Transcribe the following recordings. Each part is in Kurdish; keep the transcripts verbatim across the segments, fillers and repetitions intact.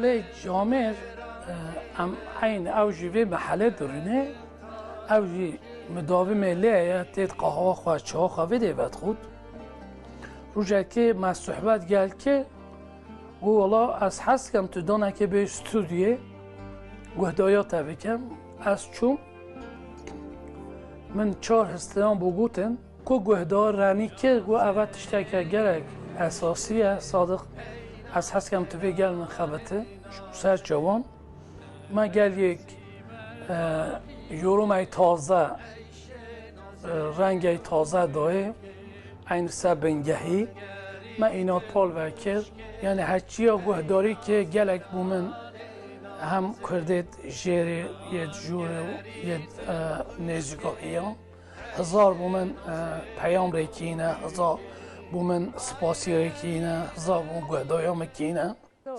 Lê camêr, e, em eyn ew jî vê mehelê dirûne, ew jî midavimê lê ye, têt qahwa xwe, çawa xwe vê dê vedixwit. Rojekê me sohbet gel kir, got, wala ez hez dikim tu danekê bê stûdyoyê, guhdariya te bikim. Ez çûm, min çar histiyan bû gotin, ku guhdar renî kir, got, eve tişteke gelek esasî ye, Sadiq, ez hez dikim tu vê gel min xebitî, ji bo ser çawan. Me gel yek, e, yorumey taze, e, rengey taze dayê, eyn ser bingehî. Me îna pal vekir. Yani heçiya guhdarî ki gelek bû min hem kurdêt jêrê yê jûrê yê, e, nêzîkahiya. Hizar bû min, e, peyam rêkîne, hizar bû min spasî rêkîne, hizar bû guhdaya min kîne.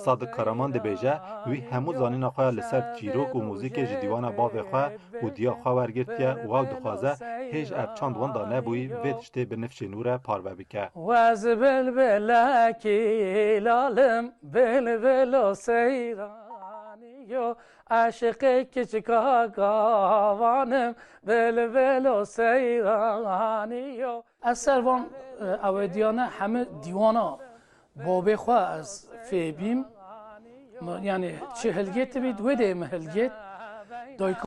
Sadiq Karaman dibêje, wî hemû zanîna xwe ya li ser çîrok û muzîkê ji dîwana bavê xwe û diya xwe wergirtiye û ew dixwaze hêj ev çand wenda nebûyî vê tiştê bi nifşê nû re parve bike. Wez bilbilekî lalim, bilbilo seyranî yo, aşiqê kiçika gavanim, bilbilo seyranî yo. Ez ser van, e, ewediyane hemî dîwana babê xwe ez fê bîm. Mi, yani çi hilgêt bît, wê dê mi hilgêt. Dayika